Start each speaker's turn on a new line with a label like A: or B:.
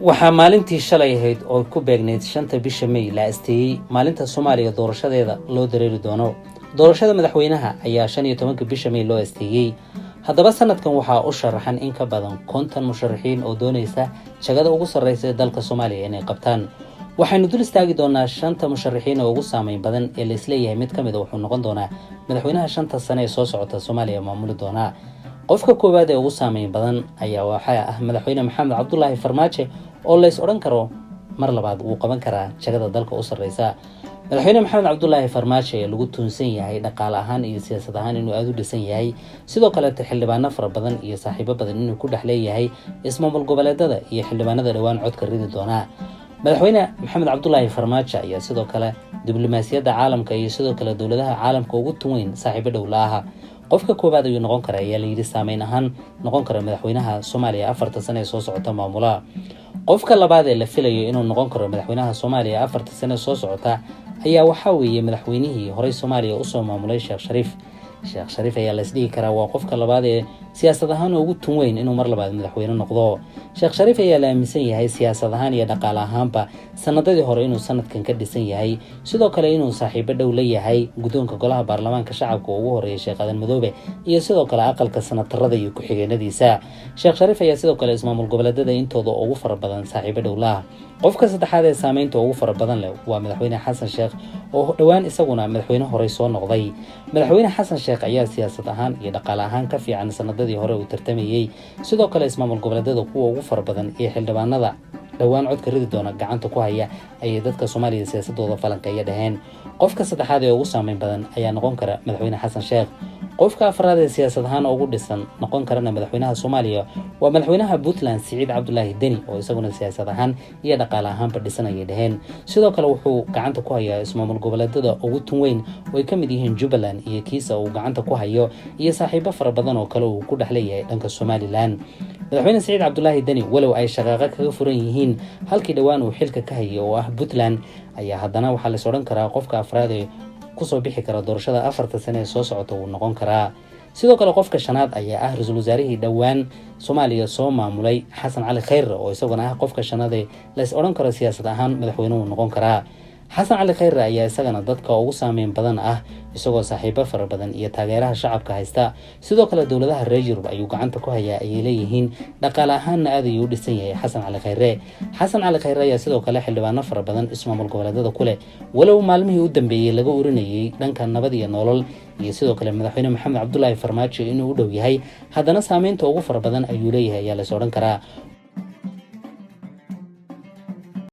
A: Waxaa maalintii shalay ahayd oo ku beegnayd 5-ta bisha May la asteeyey maalinta Soomaaliya doorashadeeda loo dareeri doono. Doorashada madaxweynaha ayaa 15-ka bisha May loo asteeyey. Haddaba sanadkan waxaa u sharaxan in ka badan 50 musharaxiin oo doonaysa jagada ugu sarreysa ee dalka Soomaaliya inay qabtaan. Waxaynu dul istaagi doonaa shanta musharaxiin oo ugu saameyn badan ee laisleeyahay mid ka mid a wuxuu noqon doonaa madaxweynaha 5-ta sane ee soo socota Soomaaliya maamuli doonaa. Qofka koowaad ee ugu saameyn badan ayaa waxaa ah Madaxweyne Maxamed Cabdulaahi Farmaajo, oo lays odhan karo mar labaad wuu qaban karaa jagada dalka u sarreysa. Madaxweyne Maxamed Cabdulaahi Farmaajo ee lagu tuunsan yahay dhaqaale ahaan iyo siyaasad ahaan inuu aada u dhisan yahay, sidoo kaleeto xildhibaano fara badan iyo saaxiibo badan inuu ku dhex leeyahay ismaamul goboleedada iyo xildhibaanada dhowaan codka ridi doonaa. Madaxweyne Maxamed Cabdulaahi Farmaajo ayaa sidoo kale diblomaasiyadda caalamka iyo sidoo kale dowladaha caalamka ugu tunweyn saaxiibo dhow la aha. Qofka koowaad ayuu noqon kara ayaa layidhi, saameyn ahaan noqon kara madaxweynaha Soomaaliya 4-ta sane ee soo socota maamulaha. Qofka labaad ee la filayo inuu noqon karo madaxweynaha Soomaaliya 4-ta sane soo socota ayaa waxaa weeye madaxweynihii horey Soomaaliya usoo maamulay, Sheekh Shariif. Sheekh Shariif ayaa laysdhihi karaa waa qofka labaad ee siyaasad ahaan ugu tun weyn inuu mar labaad madaxweyne noqdo. Sheekh Shariif ayaa la aaminsan yahay siyaasad ahaan iyo dhaqaale ahaanba sanadadii hore inuu sanadkan ka dhisan yahay, sidoo kale inuu saaxiibo dhow la yahay guddoonka golaha baarlamaanka shacabka ugu horeeya, Sheekh Adan Madoobe, iyo sidoo kale aqalka sanatarada iyo ku-xigeenadiisa. Sheekh Shariif ayaa sidoo kale ismaamul goboleedada intooda ugu fara badan saaxiibo dhow la ah. Qofka saddexaad ee saameynta ugu fara badan leh waa Madaxweyne Xasan Sheekh, oo dhowaan isaguna madaxweyne horey soo noqday. Madaxweyne Xasan Sheekh ayaa siyaasad ahaan iyo dhaqaale ahaan ka fiican sanadadii hore uu tartamayey, sidoo kale ismaamul goboleedada kuwa ugu fara badan iyo xildhibaanada dhowaan codka ridi doona gacanta ku haya, ayay dadka Soomaaliya siyaasadooda falanqeeya dhaheen. Qofka saddexaad ee ugu saameyn badan ayaa noqon kara Madaxweyne Xasan Sheekh. Qofka afraad ee siyaasad ahaan ugu dhisan noqon karana madaxweynaha Soomaaliya waa madaxweynaha Puntland, Siciid Cabdulaahi Deni, oo isaguna siyaasad ahaan iyo dhaqaale ahaanba dhisan ayay dhaheen. Sidoo kale wuxuu gacanta ku hayaa ismaamul goboleedada ugu tun weyn oo ay ka mid yihiin Jubbaland iyo kiisa uu gacanta ku hayo, iyo saaxiibo fara badan oo kale uu ku dhex leeyahay dhanka Somaliland. Madaxweyne Siciid Cabdulaahi Deni, walow ay shaqaaqo kaga furan yihiin halkii dhowaan uu xilka ka hayay oo ah Puntland, ayaa haddana waxaa lais odhan karaa qofka afraad ee kusoo bixi kara doorashada 4-ta sane ee soo socota wuu noqon karaa. Sidoo kale qofka shanaad ayaa ah ra-iisul wasaarihii dhowaan Soomaaliya soo maamulay, Xasan Cali Khayre, oo isaguna ah qofka shanaad ee lais odhan karo siyaasad ahaan madaxweynuhu noqon karaa. Xasan Cali Khayre ayaa isagana dadka ugu saameyn badan ah, isagoo saaxiibo fara badan iyo taageeraha shacabka haysta. Sidoo kale dowladaha reer Yurub ayuu gacanta ku hayaa ayay leeyihiin, dhaqaale ahaanna aad ayuu u dhisan yahay Xasan Cali Khayre. Xasan Cali Khayre ayaa sidoo kale xildhibaano fara badan ismaamul goboleedada ku leh, walow maalmihii u dambeeyey laga urinayay dhanka Nabad iyo Nolol iyo sidoo kale Madaxweyne Maxamed Cabdulaahi Farmaajo inuu u dhow yahay, haddana saameynta ugu fara badan ayuu leeyahay ayaa lays odhan karaa.